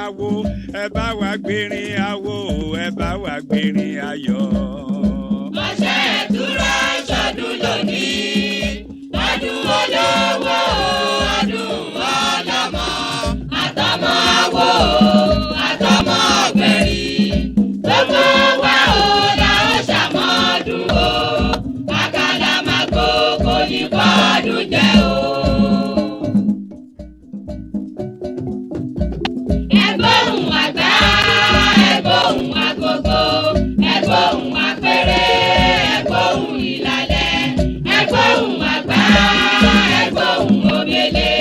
awo, ẹ bá wa gbérin awo, ẹ bá wa gbérin ayọ̀. Ọṣẹ ìtura ṣọdún lónìí, ọdún olówó, ọdún ọlọ́mọ, àtọmọ àwo, àtọmọ ọ̀gbẹ̀rì. Gbogbo wa ò la ó ṣàmọ́dún o, àkàlàmàgbò kò ní bọ́ọ̀dún jẹ́ o. Ẹgbóhùn àgbà, ẹgbóhùn agogo, ẹgbóhùn apẹ̀rẹ̀, ẹgbóhùn ìlàlẹ̀, ẹgbóhùn àgbà, ẹgbóhùn omele,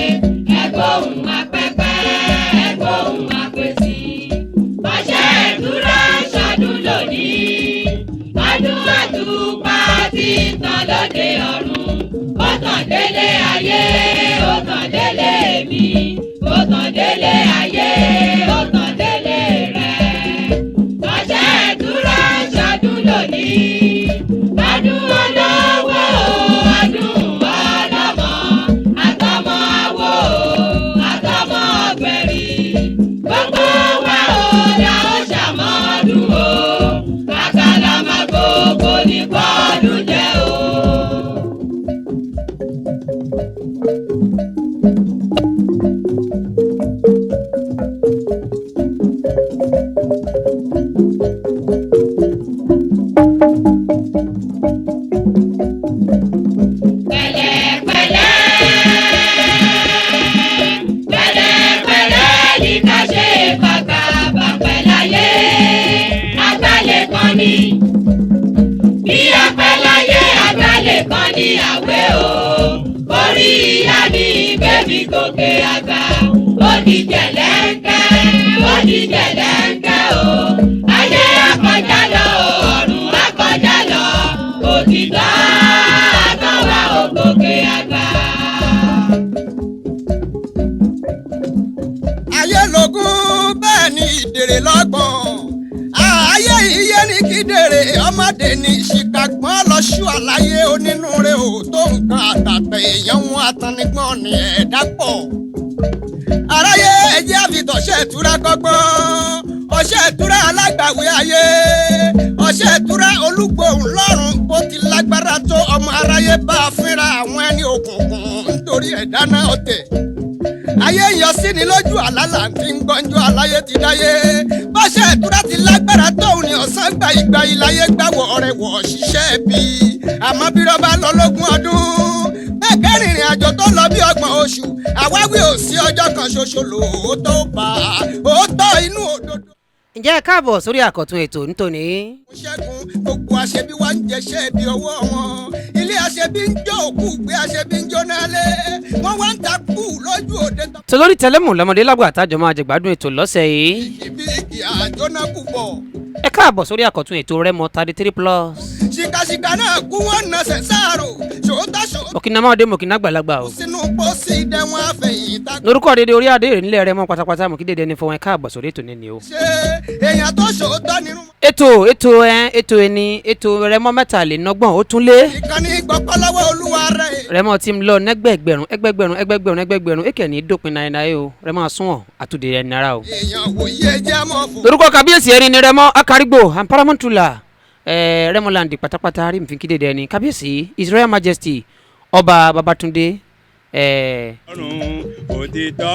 ẹgbóhùn apẹpẹ, ẹgbóhùn apèsì. Ọṣẹ ìtura ṣọdún lónìí, ọdún àtùpà tí ń tàn lóde ọ̀run, ó tàn délé ayé, ó tàn délé mi, ó tàn délé ayé, ó tàn délé rẹ̀. Ọṣẹ ìtura ṣọdún lónìí, ọdún olówó, ọdún ọlọ́mọ, àtọmọ àwo, àtọmọ ọ̀gbẹ̀rì. Gbogbo wa ò la ó ṣàmọ́dún o, àkàlàmàgbò kò ní bọ́ọ̀dún jẹ́ o. Pẹ̀lẹ́pẹ̀lẹ́, pẹ̀lẹ́pẹ̀lẹ́ ní ká ṣe bàgbà bàpẹ̀ láyé, àgbálẹ̀ kan ní. Bí apẹ́ láyé, àgbálẹ̀ kan ní àwẹ̀ o. Orí ìyá mi gbé mi gòkè àgbà, ó di jẹ̀lẹ́ńkẹ́, ó di jẹ̀lẹ́ńkẹ́ o. Ayé akọjá lọ, ọ̀run akọjá lọ, òtítọ́ àtọwà ò gòkè àgbà. Ayé lógún bẹ́ẹ̀ ni ìdèrè lọ́gbọ̀n. Ayé iye ní kídèrè ọmọdé ní ṣìkàgbọ́n lọ́ṣù àlàyé onínúure ò tó nǹkan àtàtẹ̀ èèyàn wọn atanigbọ́n ní ẹ̀dá pọ̀. Aráyé ẹjẹ́ àfitọ̀ṣẹ́ ìtura kọ́gbọ́n, ọṣẹ́ ìtura alágbàwé ayé, ọṣẹ́ ìtura olúgbòhùn lọ́rùn bó ti lágbára tó ọmọ aráyé bá a fínra àwọn ẹni òkùnkùn nítorí ẹ̀dá náà ọ̀tẹ̀. Ayé ń yọ sí ni lójú àlálà tí ń gbọ́njú aláyé ti dáyé. Báṣẹ ìtura ti lágbára tóun ní ọ̀sán gba ìgbà ìláyé gbàwọ̀ ọ̀rẹ́ wọ̀ ṣiṣẹ́ bí. Àmọ́ bí rọ́bà lọ lógún ọdún, bẹ́ẹ̀ kẹ́rìnrìn àjò tó lọ bí 30 oṣù, àwáwí ò sí ọjọ́ kan ṣoṣo lóòótọ́ bá òótọ́ inú òdodo. Ǹjẹ́ ẹ káàbọ̀ sórí àkọ́tún ètò nítòní. Ṣẹ́gun gbogbo aṣebi wa ń jẹṣẹ́ bí ọwọ́ wọn, ilé aṣebi ń jó òkú gbé, aṣebi ń jóná lé wọ́n wá ń ta kú lójú òde tó. Tolórí tẹlẹ́mù lọ́mọdé lágbà àtàjọ máa jẹ̀gbádùn ètò lọ́sẹ̀ yìí. Ibi igi àjóná kù bọ̀. Ẹ káàbọ̀ sórí àkọ́tún ètò Rẹ́mọ 33+. Ṣìkàṣìkà náà kú wọ́n nàṣẹ̀ sáàrò ṣòótọ́ ṣòótọ́. Mọ̀kínàmọ́dé mọ̀kínà àgbàlagbà o. Sínú pósí dẹ́wọ̀n àfẹ̀yìntà. Lórúkọ dédé orí adé rè nílẹ̀ Rẹ́mọ pátápátá mọ̀kí dédé ẹni fọwọ́n. Ẹ káàbọ̀ sórí ètò nínú o. Ṣé èèyàn tó ṣòótọ́ nínú. Ètò ètò ẹ ètò ẹni ètò Rẹ́mọ 33 ó tún lé. Ìkànnì gbọ́pọ́lọ́wọ́ olúwa rẹ̀. Rẹ́mọ tí ń lọ nẹ́gbẹ̀gbẹ̀rún ẹgbẹ̀gbẹ̀rún ẹgbẹ̀gbẹ̀rún ẹgbẹ̀gbẹ̀rún èkè ní dópin náírà o. Rẹ́mọ àsúnwọ̀n àtúndì rẹ̀ náírà o. Èèyàn wòye jẹ́ mọ́ fún. Lórúkọ kábíyèsí ẹni ní Rẹ́mọ Akarigbo and paramount ruler Rẹ́mọland pátápátá rí nfin kídéde ẹni kábíyèsí His Royal Majesty Ọba Babatunde Ọ̀run òtítọ́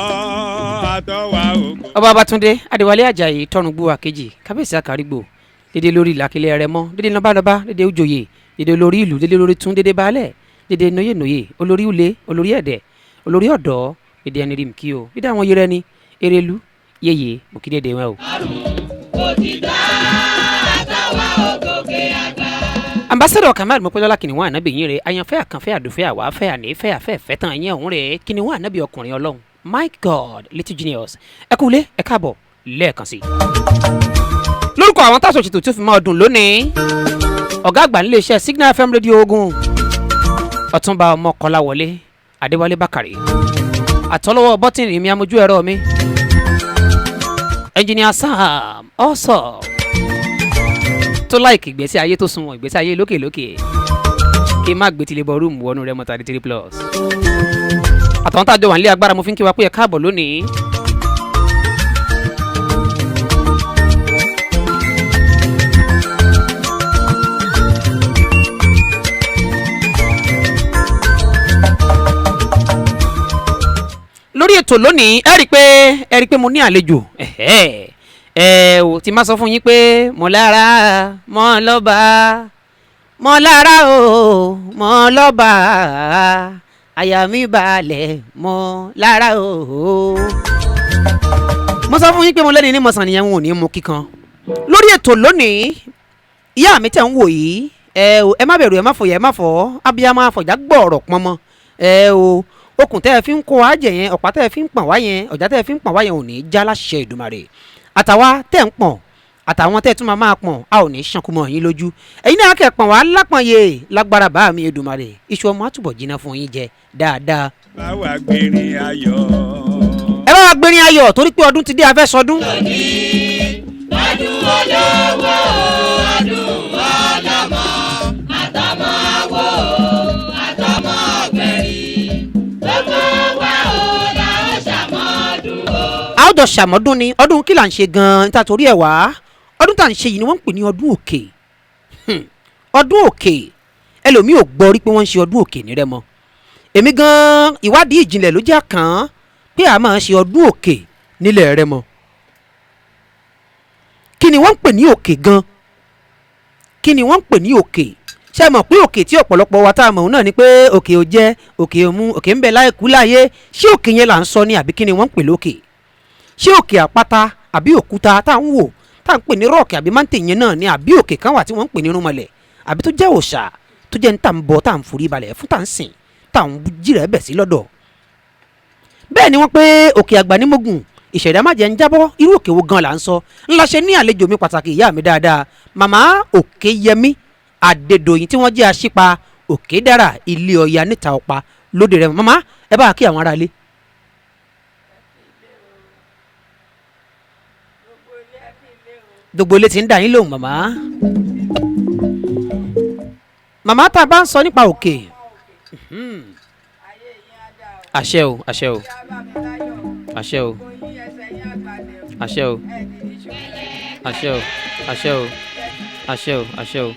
àtọwà ògo. Ọba Babatunde Adéwálé Àjàyí Tọ̀rùngbù àkejì kábíyèsí Akarigbo dédé lórí ìlàkílẹ̀ Rẹ́mọ dédé lọ́balọ́ba dédé òjòyè dédé olórí ìlú dédé olórí tún dédé baálẹ̀ dédé nóyènóyè olórí ulé olórí ẹ̀dẹ̀ olórí ọ̀dọ́ dédé ẹni rí mkí o dédé àwọn yẹrẹ ni erelu yeye mọ̀kídéde wọn o. Òtítọ́ àtọwà ò gòkè àgbà. Ambassadọ Kamal Mopẹlọlá kìnìún ànábì yín rè àyànfẹ́ àkànfẹ́ àdùfẹ́ àwáfẹ́ ànífẹ́ àfẹ́fẹ́ tán ẹ̀yìn ọ̀hún rè kìnìún ànábì ọkùnrin ọlọ́run my god little genius. Ẹ kú ilé, ẹ káàbọ̀ lẹ́ẹ̀kan sí i. Lórúkọ àwọn táṣọ ṣètò tó fi máa dùn lónìí, ọ̀gá àgbà nílé iṣẹ́ Signal FM rédíò Ogun, Ọ̀túnba Ọmọkọláwọlé Adéwálé Bákàrè, àtọ́lọ́wọ́ bọ́tìnì mi, amójú ẹ̀rọ mi, ẹnjìnìà Sam ọ̀sọ̀ tó láìkì ìgbésí ayé tó sunwọ̀n ìgbésí ayé lókèlókè kí n má gbé tilẹ̀ bọ̀ rúùmù wọnú Rẹ́mọ 33+. Àtàwọn tá a jọ wà nílé agbára mo fi ń kí wa pé ẹ káàbọ̀ lónìí. ètò lónìí, ẹ rí i pé ẹ rí i pé mo ní àlejò. Ẹ̀hẹ́. Ẹ ò ti máa sọ fún yín pé mo lára mọ́ lọ́ba, mọ́ lára o, mọ́ lọ́ba, àyà mi balẹ̀, mọ́ lára o. Mo sọ fún yín pé mo lẹ́ni ní mọ̀sán nìyẹn, wọn ò ní mú kíkan lórí ètò lónìí. Ìyá mi tẹ̀ ń wò yìí, ẹ o, ẹ má bẹ̀rù, ẹ má fòyà, ẹ má fọ́ abiyamọ afọ̀já gbọ̀ọ̀rọ̀ pọnmọ. Ẹ o, okùn tẹ́ ẹ fi ń kó wa jẹ yẹn, ọ̀pá tẹ́ ẹ fi ń pọ̀n wá yẹn, ọ̀já tẹ́ ẹ fi ń pọ̀n wá yẹn ò ní já láṣẹ Èdùmàrè. Àtàwa tẹ́ ń pọ̀n, àtàwọn tẹ́ ẹ tún máa máa pọ̀n, a ò ní ṣankú mọ́ yín lójú. Ẹ̀yin náà kẹ́ pọ̀n wá lápọ̀n yé lágbára bá mi Èdùmàrè. Iṣu ọmọ àtúbọ̀ jiná fún yín jẹ dáadáa. Bá wa gbérin ayọ̀. Ẹ bá wa gbérin ayọ̀ torí pé ọdún ti dé, a fẹ́ sọdún. Ọdún olówó, ọdún ọlọ́mọ, àtọmọ àwo, àtọmọ ọ̀gbẹ̀rì, gbogbo wa ò la ó ṣàmọ́dún o. A ó jọ ṣàmọ́dún ni. Ọdún kí là ń ṣe gan-an níta torí ẹ̀ wá? Ọdún tá à ń ṣe yìí ni wọ́n ń pè ní ọdún òkè. Ọdún òkè, ẹlòmíì ò gbọ́ rí pé wọ́n ń ṣe ọdún òkè ní Rẹ́mọ. Èmi gan-an, ìwádìí ìjìnlẹ̀ ló jẹ́ kàn án pé a máa ń ṣe ọdún òkè nílẹ̀ Rẹ́mọ. Kí ni wọ́n ń pè ní òkè gan? Kí ni wọ́n ń pè ní òkè? Ṣé ẹ mọ̀ pé òkè tí ọ̀pọ̀lọpọ̀ wa tá a mọ̀ òun náà ni pé òkè ò jẹ́ òkè ò mú, òkè ń bẹ láìkú láyé? Ṣé òkè yẹn là ń sọ ni, àbí kí ni wọ́n ń pè lókè? Ṣé òkè àpáta àbí òkúta tá à ń wò, tá à ń pè ní rock àbí mountain yẹn náà ni, àbí òkè kan wà tí wọ́n ń pè ní irúnmọlẹ̀, àbí tó jẹ́ òòṣà, tó jẹ́ ní tá à ń bọ, tá à ń forí balẹ̀ fún, tá à ń sìn, tá à ń jìrẹ̀ bẹ̀ sí lọ́dọ̀? Bẹ́ẹ̀ ni wọ́n pé òkè àgbà ní Mógùn, ìṣẹ̀dá má jẹ́ ń jábọ́. Irú òkè wo gan là ń sọ? Ńlá ṣe ní àlejò mi pàtàkì, ìyá mi dáadáa, màmá Òkèyẹmí Adédọ̀yìn, tí wọ́n jẹ́ aṣípa Òkèdára ilé Ọya níta ọ̀pá lóde rẹ̀. Màmá, ẹ bá kí àwọn aráalé. Gbogbo ilé tí ń dà yín lóhùn, màmá. Màmá, tá a bá ń sọ nípa òkè. Àṣẹ o, àṣẹ o, àṣẹ o, àṣẹ o, àṣẹ o, àṣẹ o, àṣẹ o, àṣẹ o,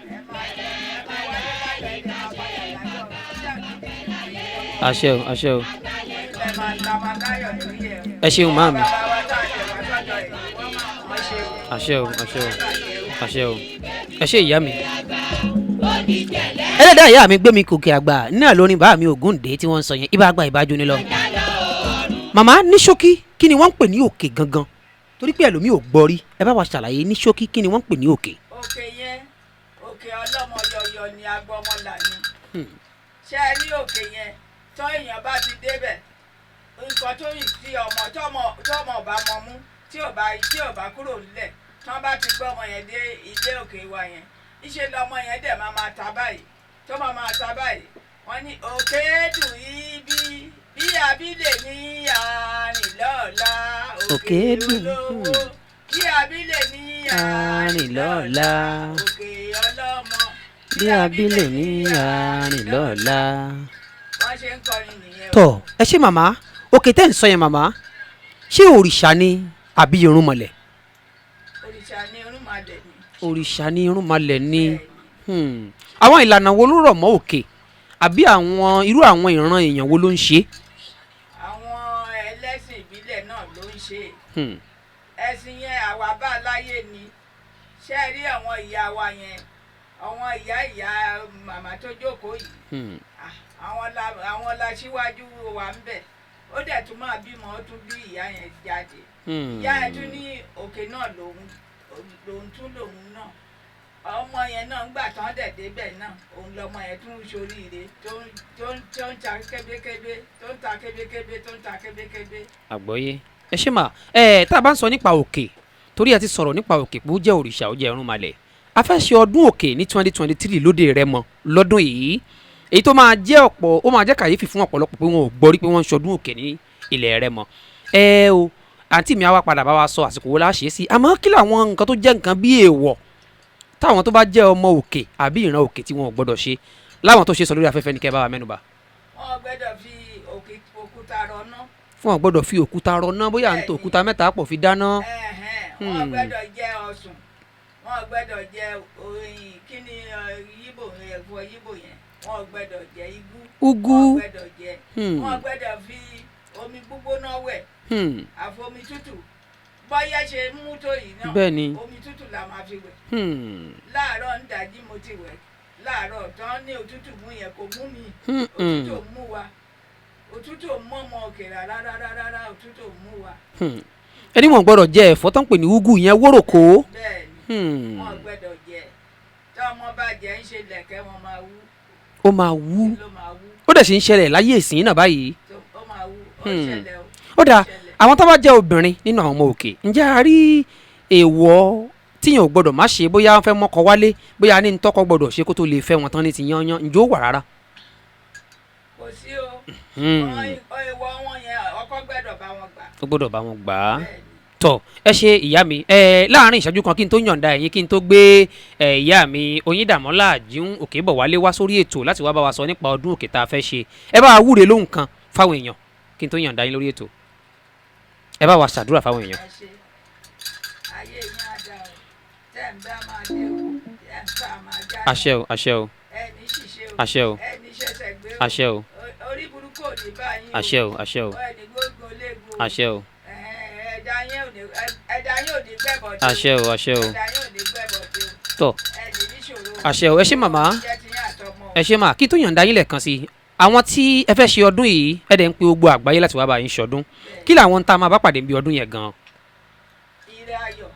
àṣẹ o, àṣẹ o. Ẹ ṣeun màámi. Àṣẹ o, àṣẹ o, àṣẹ o. Ẹ ṣe ìyá mi. Ẹlẹ́dàá ìyá mi gbé mi kòkè àgbà náà lórí bá mi Ògúndé tí wọ́n ń sọ yẹn, ibà àgbà ìbájú ni lọ. Màmá, ní ṣókí, kí ni wọ́n ń pè ní òkè gangan? Torí pé ẹlòmíì ò gbọ́ rí. Ẹ bá wa ṣàlàyé ní ṣókí, kí ni wọ́n ń pè ní òkè? Òkè yẹn, òkè ọlọ́mọ yọyọ ni, agbọmọlà ni. Ṣé ẹ rí òkè yẹn, tọ́ èèyàn bá ti débẹ̀, nǹkan tó yìn tí ọmọ tọmọ ọba mọ mú, tí ò bá kúrò nílẹ̀, tí wọ́n bá ti gbọ́ ọmọ yẹn dé ilé òkè wa yẹn, níṣẹ́ lọmọ yẹn dẹ̀ máa máa ta báyìí, tó máa máa ta báyìí. Wọ́n ní òkè dùn ibi bí abílẹ̀ ní àrìnlọ́ọ̀la. Òkè dùn, olówó bí abílẹ̀ ní àrìnlọ́ọ̀la. Òkè ọlọ́mọ bí abílẹ̀ ní àrìnlọ́ọ̀la. Wọ́n ṣe ń kọrin nìyẹn o. Tọ, ẹ ṣé màmá. Òkè tẹ́ ń sọ yẹn, màmá, ṣé òrìṣà ni àbí irúnmọlẹ̀? Òrìṣà ni, irúnmọlẹ̀ ni. Òrìṣà ni, irúnmọlẹ̀ ni. Àwọn ìlànà wo ló rọ̀ mọ́ òkè, àbí àwọn irú àwọn ìran èèyàn wo ló ń ṣe é? Àwọn ẹlẹ́sìn ìbílẹ̀ náà ló ń ṣe é. Ẹ̀sìn yẹn, àwa bá láyé ni. Ṣé ẹ rí àwọn ìyá wa yẹn, àwọn ìyá ìyá màmá tó jókòó yìí, ah, àwọn la síwájú wa ń bẹ̀. Ó dẹ̀ tún máa bímọ, ó tún bí ìyá yẹn jáde. Ìyá yẹn tún ní òkè náà lòun lòun tún lòun náà. Ọmọ yẹn náà ń gbà tán dẹ̀ débẹ̀ náà, òun lọmọ yẹn tún ń ṣoríire, tó ń ta kébékébé, tó ń ta kébékébé, tó ń ta kébékébé. Àgbọ́yé, ẹ ṣé mà. Ẹ tá a bá ń sọ nípa òkè, torí ẹ ti sọ̀rọ̀ nípa òkè pé ó jẹ́ òrìṣà, ó jẹ́ irúnmalẹ̀, a fẹ́ ṣe ọdún òkè ní 2023 lóde Rẹ́mọ lọ́dún yìí, èyí tó máa jẹ́ ọ̀pọ̀, ó máa jẹ́ kàyéfì fún ọ̀pọ̀lọpọ̀ pé wọn ò gbọ́ rí pé wọ́n ń ṣọdún òkè ní ilẹ̀ Rẹ́mọ. Ẹ o, àǹtí mi á wá padà bá wa sọ àsìkò wo la ṣe é sí. Àmọ́ kí làwọn nǹkan tó jẹ́ nǹkan bí èèwọ̀ táwọn tó bá jẹ́ ọmọ òkè àbí ìran òkè tí wọn ò gbọ́dọ̀ ṣe, láwọn tó ṣe sọ lórí afẹ́fẹ́ ní kẹ́ bá wa mẹ́nuba? Wọn gbọ́dọ̀ fi òkè òkúta rọná. Fún wọn gbọ́dọ̀ fi òkúta rọná, bóyá à ń to òkúta mẹ́ta pọ̀ fi dáná. Ẹ̀hẹ́n, wọn gbọ́dọ̀ jẹ ọsùn, wọn gbọ́dọ̀ jẹ oyin, kí ni yíbò, ẹ̀fọ́ yíbò yẹn, wọn gbọ́dọ̀ jẹ igú. Úgú. Wọn gbọ́dọ̀ jẹ. Wọn gbọ́dọ̀ fi omi gbígbóná wẹ̀, àfomi tútù. Bọ́yá ṣe mú tó yìí náà, omi tútù la máa fi wẹ̀. Láàárọ̀ ń dájí, mo ti wẹ̀ láàárọ̀ tán ní òtútù mú yẹn, kò mú mi. Òtútù ò mú wa, òtútù ò mú ọmọ òkè rárá rárá rárá, òtútù ò mú wa. Ẹni wọn gbọ́dọ̀ jẹ ẹ̀fọ́ tó ń pè ní úgú yẹn, wórókó. Bẹ́ẹ̀ ni. Wọn gbọ́dọ̀ jẹ. Tí ọmọ bá jẹ, ń ṣe lẹ̀kẹ́ wọn máa wú. Ó máa wú. Ló máa wú. Ó dẹ̀ sì ń ṣẹlẹ̀ láyé ìsìn náà báyìí. Ó máa wú, ó ṣẹlẹ̀ o. Ó dáa. Ṣẹlẹ̀. Àwọn tó bá jẹ́ obìnrin nínú àwọn ọmọ òkè, ǹjẹ́ a rí èèwọ̀ tíyàn ò gbọ́dọ̀ má ṣe, bóyá wọ́n fẹ́ mọ́kọ wálé, bóyá ní ntọ́kọ gbọ́dọ̀ ṣe kó tó lè fẹ́ wọn tán ní ti yányán, ǹjẹ́ ó wà rárá? Kò sí o. Ìwọ wọn yẹn, ọkọ gbọ́dọ̀ bá wọn gbà. Ó gbọ́dọ̀ bá wọn gbà á. Bẹ́ẹ̀ ni. Tọ, ẹ ṣe ìyá mi. Ẹ láàrin ìṣẹ́jú kan, kí n tó yọ̀ǹda ẹ̀yin, kí n tó gbé ẹ ìyá mi Oyíndàmọ́lá Àjíhùn Òkèbọ̀wálé wá sórí ètò láti wá bá wa sọ nípa ọdún òkè tá a fẹ́ ṣe, ẹ bá wa wúre lóhùn kan fáwọn èèyàn kí n tó yọ̀ǹda yín lórí ètò. Ẹ bá wa ṣàdúrà fáwọn èèyàn. Ẹ ṣe, ayé yín á dá o. Tẹ́ ń bá máa dé o, tẹ́ ń bá máa jáde. Àṣẹ o, àṣẹ o. Ẹni ṣìṣe o. Àṣẹ o. Ẹni ṣẹ̀ṣẹ̀ gbé o. Àṣẹ o. Orí burúkú ò ní bá yín o. Àṣẹ o, àṣẹ o. Ẹni gbógun léegun o. Àṣẹ o. Ẹ̀dá yín ò ní, ẹ̀dá yín ò ní gbẹ̀bọ̀dé o. Àṣẹ o, àṣẹ o. Ẹ̀dá yín ò ní gbẹ̀bọ̀dé o. Tọ. Ẹni níṣòro o. Àṣẹ o. Ẹ ṣé màmá. Jẹ́ ti yín àtọmọ o. Ẹ ṣé mà. Kí n tó yọ̀ǹda yín lẹ́ẹ̀kan sí i, àwọn tí ẹ fẹ́ ṣe ọdún yìí, ẹ dẹ̀ ń pe gbogbo àgbáyé láti wá bá yín ṣọdún, kí làwọn tá a máa bá pàdé bí ọdún yẹn gan? Ire ayọ̀.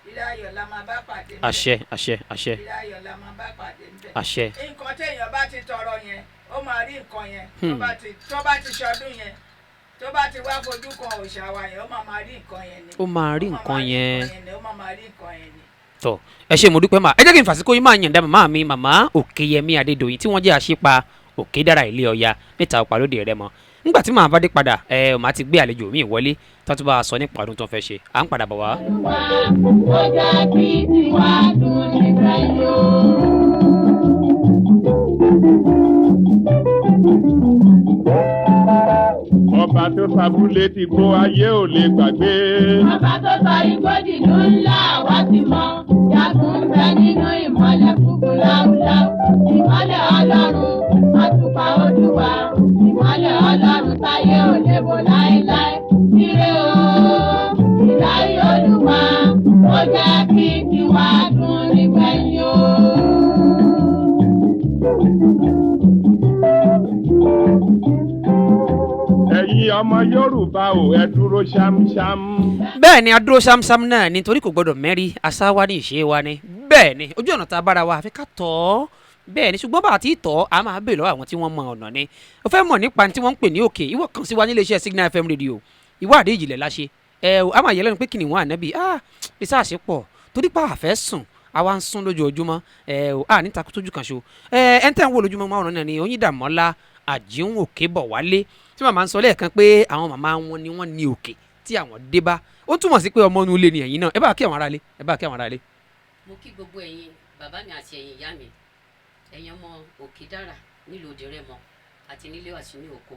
Ire ayọ̀ la máa bá pàdé ńbẹ̀. Àṣẹ, àṣẹ, àṣẹ. Ire ayọ̀ la máa bá pàdé ńbẹ̀. Àṣẹ. Nǹkan téèyàn bá ti tọrọ yẹn, ó máa rí nǹkan yẹn. Tó bá ti ṣọdún yẹn, tó bá ti wá fojú kan òòṣà wa yẹn, ó máa máa rí nǹkan yẹn ni. Ó máa rí Ó máa nǹkan máa rí yẹn. nǹkan ni, ó máa máa rí nǹkan yẹn ni. Tọ, ẹ ṣé, mo dúpẹ́ mà. Ẹ jẹ́ kí n fàsíkò yín máa yànda màmá mi, màmá Òkèyẹmí Adédọ̀yìn, tí wọ́n jẹ́ àṣepa Òkèdára ilé Ọya níta Ọ̀pálódé rẹ mọ́. Nígbà tí màá bá dé padà, ẹ ò máa ti gbé àlejò mi wọlé tó tún bá a sọ nípa ọdún tó ń fẹ́ ṣe. À ń padà bọ̀ wá. Ó jẹ́ kí tiwa dùn nígbà yóò. Ọba tó fabúlé ti gbó, ayé ò lè gbàgbé. Ọba tó sọ igbó dìlú ńlá, àwa ti mọ̀. Jagun ń bẹ nínú ìmọ̀lẹ̀ funfun láúláú. Ìmọ̀lẹ̀ Ọlọ́run, àtùpà Olúwa. Ìmọ̀lẹ̀ Ọlọ́run táyé ò lè bò láéláé. Ire o, ìláyé Olúwa, ó jẹ́ kí tiwa dùn nígbẹ̀yìn o. Ẹ̀yin ọmọ Yorùbá ò, ẹ dúró ṣámṣám. Bẹ́ẹ̀ ni, adúró ṣámṣám náà nítorí kò gbọ́dọ̀ mẹ́rí. Àṣà wa ní, ìṣe wa ni. Bẹ́ẹ̀ ni, ojú ọ̀nà tá a bára wa, àfi ká tọ̀ ọ́. Bẹ́ẹ̀ ni, ṣùgbọ́n bá a ti tọ̀ ọ́, a máa bèèrè lọ́wọ́ àwọn tí wọ́n mọ ọ̀nà ni. O fẹ́ mọ̀ nípa tí wọ́n ń pè ní òkè, ìwọ kàn sí wa nílé iṣẹ́ Signal FM Radio. Ìwádìí ìjìnlẹ̀ la ṣe. Ẹ o, a máa yẹ lẹ́nu pé kìnìún ànábì rìsáàsì pọ̀ torí pa àfẹ́ sùn, àwa ń sún lójoojúmọ́. Ẹ o, a ní takú tójú kan ṣo. Ẹ ẹ ń tẹ́ ń wò lójúmọ́ máa náà ni Oyíndàmọ́lá Àjíhùn Òkèbọ̀wálé, tí màmá ń sọ lẹ́ẹ̀kan pé àwọn màmá wọn ni wọ́n ní òkè tí àwọn dé bá. Ó túmọ̀ sí pé ọmọ inú ilé ni ẹ̀yin náà. Ẹ bá kí àwọn aráalé, ẹ bá kí àwọn aráalé. Mo kí gbogbo ẹ̀yin bàbá mi àti ẹ̀yin ìyá mi, ẹ̀yin ọmọ Òkèdára nílùú Òde Rẹ́mọ àti nílé àti ní oko.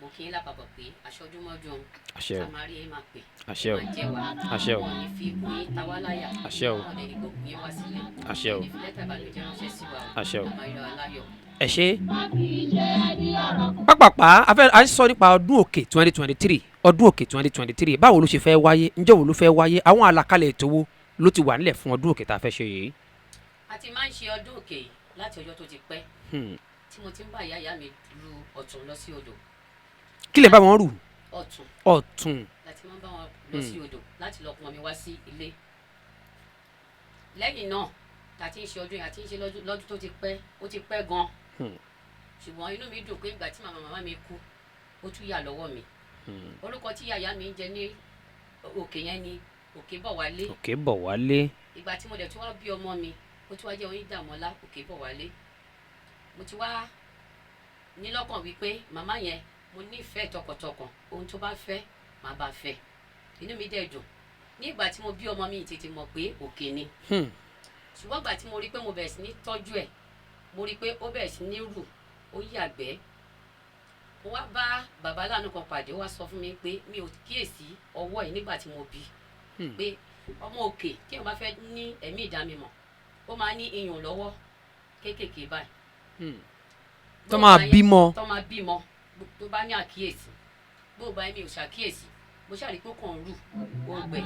Mo kí yín lápapọ̀ pé aṣọ́dúnmọ́dún. Àṣẹ o. A máa rí yín, máa pè. Àṣẹ o. Máa jẹ́ wa. Àṣẹ o. Wọn ò ní fi ikú yín ta wá láyà. Àṣẹ o. Wọn ò dẹ̀ ní gbógun yín wá sílẹ̀. Àṣẹ o. Wọn ò ní fi lẹ́tà ìbànújẹ́ ránṣẹ́ sí wa o. Àṣẹ o. A máa ríra wa láyọ̀. Ẹ ṣe. Wọ́n kì í ṣe ẹni ọ̀rọ̀ kù. Pápápá, a fẹ́ à ń sọ nípa ọdún òkè 2023. Ọdún òkè 2023, báwo ló ṣe fẹ́ wáyé? Ǹjẹ́ wo ló fẹ́ wáyé? Àwọn àlàkalẹ̀ ètò wo ló ti wà nílẹ̀ fún ọdún òkè tá a fẹ́ ṣe yìí? A ti máa ń ṣe ọdún òkè yìí láti ọjọ́ tó ti pẹ́, tí mo ti ń bá ìyá ìyá mi ru ọ̀tún lọ sí odò. Kí lè bá wọn rù? Ọ̀tún. Ọ̀tún. Láti máa ń bá wọn lọ sí odò láti lọ pọn omi wá sí ilé. Lẹ́yìn náà tá a ti ń ṣe ọdún yìí, a ti ń ṣe lọ́dún tó ti pẹ́, ó ti pẹ́ gan. Ṣùgbọ́n inú mi dùn pé ìgbà tí màmá màmá mi kú, ó tún yà lọ́wọ́ mi. Orúkọ tí yàyà mi ń jẹ ní òkè yẹn ni Òkèbọ̀wálé. Òkèbọ̀wálé. Ìgbà tí mo dẹ̀ tún wá bí ọmọ mi, ó tún wá jẹ́ Oyíndàmọ́lá Òkèbọ̀wálé. Mo ti wá ní lọ́kàn wípé màmá yẹn, mo nífẹ̀ẹ́ tọkàntọkàn. Ohun tó bá fẹ́, màá bá fẹ́. Inú mi dẹ̀ dùn. Ní ìgbà tí mo bí ọmọ mi, tètè mọ̀ pé òkè ni. Ṣùgbọ́n ìgbà tí mo rí pé mo bẹ̀rẹ̀ sí ní tọ́jú ẹ̀, mo rí pé ó bẹ̀rẹ̀ sí ní rù, ó yàgbẹ́. Mo wá bá bàbá láàánú kan pàdé, ó wá sọ fún mi pé mi ò kíyèsí ọwọ́ ẹ̀ nígbà tí mo bí, pé ọmọ òkè tí èèyàn bá fẹ́ ní ẹ̀mí ìdámimọ̀, ó máa ní iyùn lọ́wọ́ kéékèèké báyìí. Tó máa bímọ. Tó máa bímọ, tó bá ní àkíyèsí. Gbogbo àyè mi ò ṣàkíyèsí, mo ṣàrí pé ó kàn ń rù, ó ń gbẹ.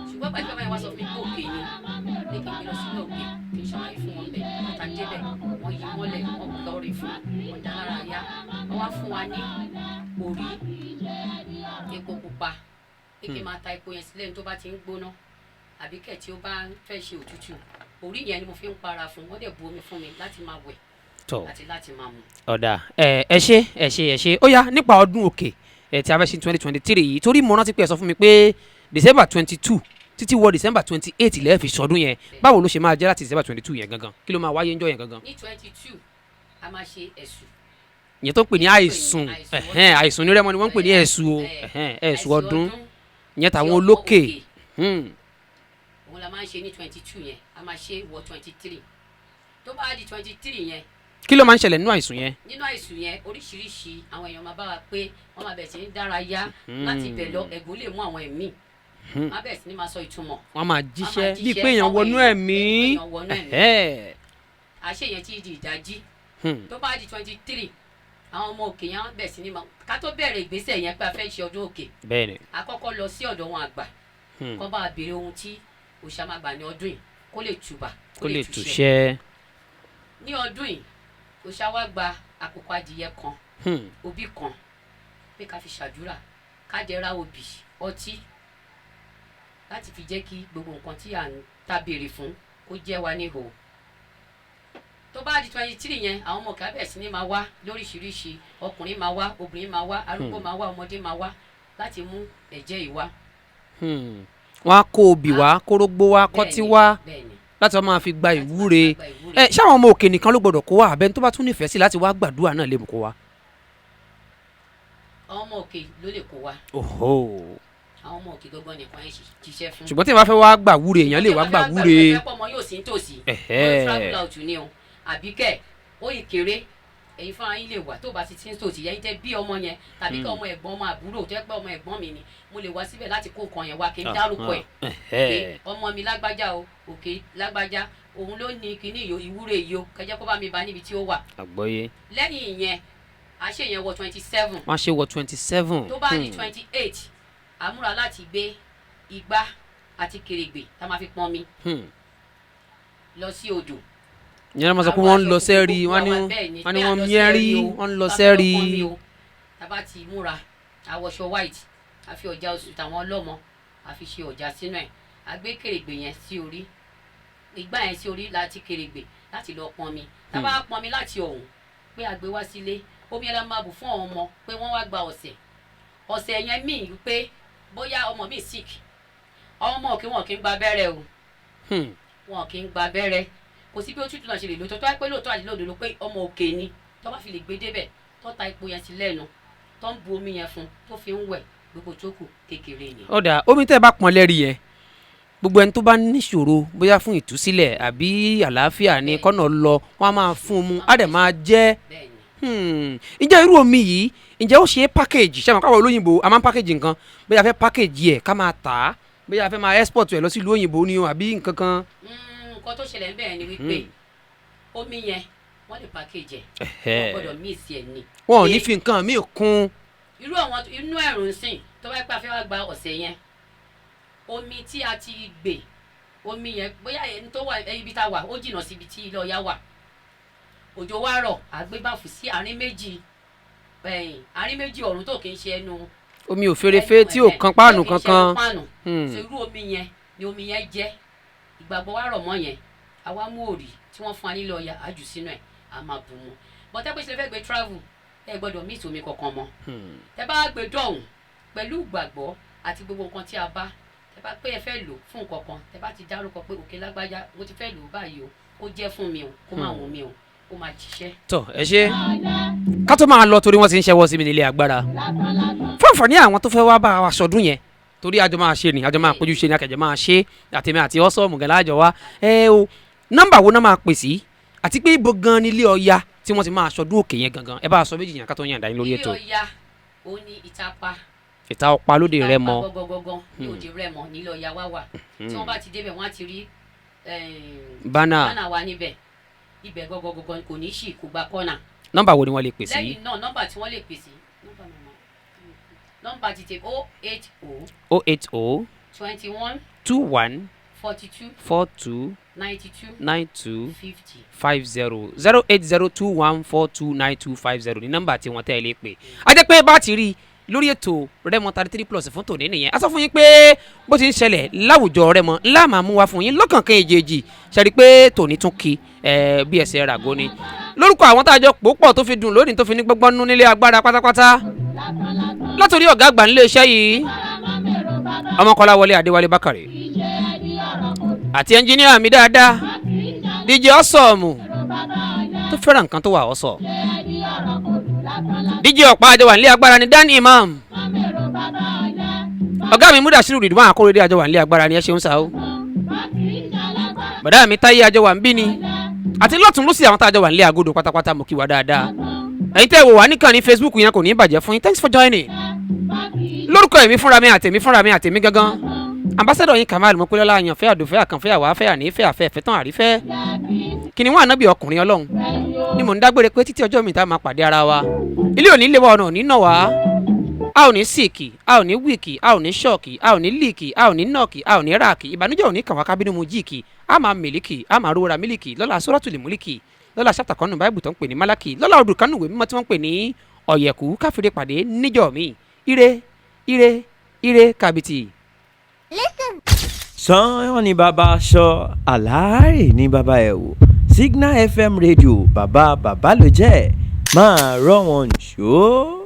Ṣùgbọ́n pàṣẹ bàbá yẹn wá sọ fún mi pé òkè ni, pé kí n gbé lọ sínú òkè, kí n ṣàlàyé fún wọn bẹ́ẹ̀. Bàtà débẹ̀, wọ́n yí mọ́lẹ̀, wọ́n lọ́ọ̀rì fún wọn, dá lára yá. Wọ́n wá fún wa ní òrí epo pupa pé kí n máa ta epo yẹn sílẹ̀ ní tó bá ti ń gbóná àbí kẹ̀ tí ó bá ń fẹ́ ṣe òtútù. Òrí yẹn ni mo fi ń para fún. Wọ́n dẹ̀ bu omi fún mi láti máa wẹ̀ Tọ́. àti láti máa mu. Ọ̀dà, ẹ ẹ ṣé, ẹ ṣé, ẹ ṣé. Ó yá, nípa ọdún òkè ẹ tí a fẹ́ ṣe 2023 yìí, torí mo rántí pé ẹ sọ fún mi pé December 22 títí wọ December 28 lẹ́ẹ̀ fi sọdún yẹn. Báwo ló ṣe máa jẹ́ láti December 22 yẹn gangan? Kí ló máa wáyé ńjọ́ yẹn gangan? Ní 22, a máa ṣe ẹ̀sù. Ìyẹn tó ń pè ní àìsùn. Àìsùn. Àìsùn ní Rẹ́mọ ni wọ́n ń pè ní ẹ̀sù o. Ẹ̀sù ọdún ìyẹn tàwọn tí ọmọ olókè. òkè. Òun la máa ń ṣe ní 22 yẹn, a máa ṣe wọ 23. Tó bá di 23 yẹn, Kí ló máa ń ṣẹlẹ̀ nínú àìsùn yẹn? Nínú àìsùn yẹn, oríṣiríṣi àwọn èèyàn máa bá wa pé wọ́n máa bẹ̀rẹ̀ sí ní dárayá. Láti ibẹ̀ lọ, ẹ̀gún lè mú àwọn ẹ̀mí, wọ́n á bẹ̀rẹ̀ sí ní máa sọ ìtumọ̀. Wọ́n máa jíṣẹ́ bíi jíṣẹ́ pé èèyàn fáwọn wọnú èèyàn, ẹ̀mí. bíi pé èèyàn wọnú ẹ̀mí. Àṣẹ yẹn ti di ìdájí. Tó bá di 23, àwọn ọmọ òkè yẹn á bẹ̀rẹ̀ sí ní máa, ká tó bẹ̀rẹ̀ ìgbésẹ̀ yẹn pé a fẹ́ ṣe ọdún òkè, a kọ́kọ́ lọ sí ọ̀dọ̀ wọn àgbà kó bá a béèrè ohun tí òòṣà máa gbà ní ọdún yìí, kó lè tùbà, Kó lè túṣẹ́. Ní ọdún yìí, òòṣà wa gba àkùkọ adìyẹ kan, obì kan, pé ká fi ṣàdúrà, ká dẹ̀ ra obì, ọtí, láti fi jẹ́ kí gbogbo nǹkan tí à ń ta béèrè fún kó jẹ́ wa níhò. Tó bá di 23 yẹn, àwọn ọmọ kàbẹ̀ sí ni máa wá lóríṣiríṣi. Ọkùnrin máa wá, obìnrin máa wá, arúgbó máa wá, ọmọdé máa wá láti mú ẹ̀jẹ̀ yìí wá. Wọ́n á kó obì wá, kórógbó wá, kọ́tí wá, Bẹ́ẹ̀ni. láti wá máa fi gba Láti máa ìwúre. fi gba ìwúre. Ẹ ṣáwọn ọmọ òkè nìkan ló gbọ́dọ̀ kó wá, àbẹ́ni tó bá tún nífẹ̀ẹ́ sí láti wá gbàdúrà náà lè mú kó wá? Àwọn ọmọ òkè ló lè kó wá. Oho. Àwọn ọmọ òkè gangan nìkan yẹn ṣiṣẹ́ fún. Ṣùgbọ́n tí ìbá fẹ́ wá gbàwúre, èèyàn lè wá gbàwúre. Ẹ pọ̀ ọmọ yóò sí nítòsí. Ó travel out ni o, àbí kẹ̀ ó yìí kéré, ẹ̀yin fúnra yín lè wà. Tó bá ti tí ń tòsí ẹ̀yin tẹ́ bí ọmọ yẹn, tàbí kí ọmọ ẹ̀gbọ́n, ọmọ àbúrò, tó yẹ pé ọmọ ẹ̀gbọ́n mi ni, mo lè wá síbẹ̀ láti kó nǹkan yẹn wá, kí n dárúkọ ẹ̀ pé ọmọ mi lágbájá o, òkè lágbájá, òun ló ní kíní yìí o, ìwúre yìí o, kẹjẹ kó bá mi bá níbi tí ó wà. Àgbọ́yé. Lẹ́yìn ìyẹn, a ṣe yẹn wọ 27. Wọ́n á ṣe wọ 27. Tó bá di 28, a múra láti gbé igbá àti kèrègbè tá a máa fi pọn mi lọ sí odò. Ìyẹn ló máa sọ pé wọ́n ń lọ sẹ́rí, wọ́n ní wọ́n ní wọ́n mẹ́rí, wọ́n ń lọ sẹ́rí. Tá a bá ti múra, a wọṣọ white, a fi ọjà oṣù tàwọn ọlọ́mọ, a fi ṣe ọjà sínú ẹ̀, a gbé kèrègbè yẹn sí orí, igbá yẹn sí orí láti kèrègbè láti lọ pọn mi. Tá a bá pọn mi láti ọ̀hún pé a gbé wá sílé, omi yẹn la máa bù fún àwọn ọmọ pé wọ́n wá gba ọ̀sẹ̀. Ọ̀sẹ̀ yẹn míì pé bóyá ọmọ mi sick, àwọn ọmọ òkè wọn kì í gba abẹ́rẹ́ o. Wọn kì í gba abẹ́rẹ́. Kò sí bí òtútù náà ṣe lè lò tó, tó wáá pé lóòótọ́ àti lóòdodo pé ọmọ òkè ni, tó bá fi lè gbé débẹ̀, tó ta epo yẹn sí lẹ́nu, tó ń bu omi yẹn fún, tó fi ń wẹ̀, gbogbo tó kù kékeré ni. Ọ̀dà, omi tẹ́ ẹ bá pọn lẹ́rìí yẹn, gbogbo ẹni tó bá níṣòro, bóyá fún ìtúsílẹ̀ àbí àlàáfíà ni, kọ́nà lọ, wọ́n á máa fún un mu, á dẹ̀ máa jẹ́. Bẹ́ẹ̀ni. Ǹjẹ́ irú omi yìí, ǹjẹ́ ó ṣe é package? Ṣé àwọn káwọn olóyìnbó a máa ń package nǹkan, bóyá a fẹ́ package ẹ̀ ká máa tà á, bóyá a fẹ́ máa export ẹ̀ lọ sí ìlú òyìnbó ni o, àbí nǹkan kan? Nǹkan tó ṣẹlẹ̀ ń bẹ̀rẹ̀ ni wípé omi yẹn, wọ́n lè package ẹ̀, wọ́n gbọ́dọ̀ mix ẹ̀ ni. Wọn ò ní fi nǹkan míì kún. Irú àwọn inú ẹ̀rùn sìn, tó bá pẹ́ a fẹ́ wá gba ọ̀sẹ̀ yẹn, omi tí a ti gbè, omi yẹn, bóyá ẹni tó wà ibi tá a wà ó jìnnà síbi tí ilé Ọya wà, òjò wá rọ̀, a gbé báfù sí àárín méjì, ẹ̀yìn àárín méjì ọ̀run tó kì í ṣe ẹnu Omi ò fèrèfé tí ò kan páànù tó kì í ṣe kankan. ẹnu páànù. So irú omi yẹn ni omi yẹn jẹ́ ìgbàgbọ́ wa rọ̀ mọ́ yẹn. Àwa mú òrì tí wọ́n fún wa nílé Ọya, àjù sínú ẹ̀, a máa bù mu bọ́tẹ́ pé ṣe fẹ́ gbé travel, ẹ gbọ́dọ̀ mix omi kankan mọ́. Tẹ bá gbé dọ̀hùn pẹ̀lú ìgbàgbọ́ àti gbogbo nǹkan tí a bá, tẹ bá pé ẹ fẹ́ lò fún nǹkan kan, tẹ bá ti dárúkọ pé òkè lágbájá, mo ti fẹ́ lò ó báyìí o, kó jẹ́ fún mi o, kó má wùn mí o, ó máa jíṣẹ́. Tọ, ẹ ṣe. Ká tó máa lọ, torí wọ́n ti ń ṣẹwọ́ sí mi nílé agbára, fún àǹfààní àwọn tó fẹ́ wá bá wa sọdún yẹn, torí àjọ máa ṣe ni, àjọ máa péjú ṣe ni, akẹjọ máa ṣe, àtẹ̀mí àti ọ́sọ́ọ̀mù gan láàjọ wa. Ẹ o, nọ́mbà wo náà máa pè sí, àti pé ibo gan nílé Ọya tí wọ́n ti máa sọdún òkè yẹn gangan? Ẹ bá a sọ méjì yẹn ká tó yàn dání lórí Ilé ètò. Ọya ó ní Ìtapá. Ìta Ọ̀pá lóde Rẹ́mọ. Ìtapá gangan ní òde Rẹ́mọ nílé Ọya wá wà. Tí wọ́n bá ti débẹ̀, wọ́n á ti rí bánà. Bánà wa níbẹ̀. Ibẹ̀ gangan gangan, kò ní í ṣì, kò gba kọ́nà. Nọ́mbà wo ni wọ́n lè pè sí? Lẹ́yìn náà, nọ́mbà tí wọ́n lè pè sí, nọ́mbà màmá. Nọ́mbà ti tè 080 080 21 21 42 42 92 92 50. 50 08021429250 ní nọ́mbà tí wọ́n tẹ́ ẹ lè pè. A jẹ́ pé bá ti rí i lórí ètò Rẹ́mọ 33 plus fún tòní nìyẹn. A sọ fún yín pé bó ti ń ṣẹlẹ̀ láwùjọ Rẹ́mọ ńlá máa mú wa fún yín lọ́kànkan èjèèjì ṣe rí i pé tòní tún kí ẹ bí ẹsẹ̀ ràgó ni. Lórúkọ àwọn tá a jọ pò pọ̀ tó fi dùn lónìí tó fi ní gbọ́ngbọ́n nú nílé agbára pátápátá látòrí ọ̀gá àgbà nílé iṣẹ́ yìí Ọmọkọ́láwọlé Adéwálé Bákàrè àti ẹnjíníà mi dáadáa DJ Awesome tó fẹ́ràn nǹkan tó wà ọ̀sọ̀ DJ ọ̀pá àjọwà nílé agbára ni Dan Imam ọ̀gá mi Mudashiru Ridwan Akórèdé àjọwà nílé agbára ni ẹ ṣeun sá o bàdá mi Táyé àjọwà ń bí ni àti lọ́tún lọ́sì àwọn tá àjọwà nílé agodo pátápátá mo kí wa dáadáa ẹ̀yin tẹ́ ẹ wò wá nìkan ní Facebook yẹn kò ní bàjẹ́ fún yín. Thanks for joining. Lórúkọ èmi fúnra mi àtèmi fúnra mi àtèmi gangan ambassadọ yín Kamal Mopélọ́lá àyànfẹ́ àdùfẹ́ àkànfẹ́ àwáfẹ́ ànífẹ́ àfẹ́ ẹ̀fẹ́tàn àrífẹ́ kìnìún ànábì ọkùnrin ọlọ́run ni mò ń dágbére pé títí ọjọ́ mi tá a máa pàdé ara wa ilé òní lé wa ọ̀nà òní nà wá a ò ní síìkì a ò ní wíìkì a ò ní ṣọ́ọ̀kì a ò ní líìkì a ò ní nọ́ọ̀kì a ò ní ráàkì ìbànújẹ́ ò ní kàn wá kábínú mu jíìkì a máa mílíkì a máa rówó ra mílíkì lọ́la sóràtúlì múlíkì lọ́la ṣàtà kan nù báìbù tó ń pè ní málákì lọ́la odù kan nù ìwé mímọ́ tí wọ́n ń pè ní ọ̀yẹ̀kú káfíńdé pàdé níjọ́ mi ire ire ire kàbìtì. Sanyọ́n ni bàbá aṣọ, àlàárì ní bàbá ẹ̀wù. Signal FM radio bàbá bàbá ló jẹ́ máa rọ́ wọn nìṣó.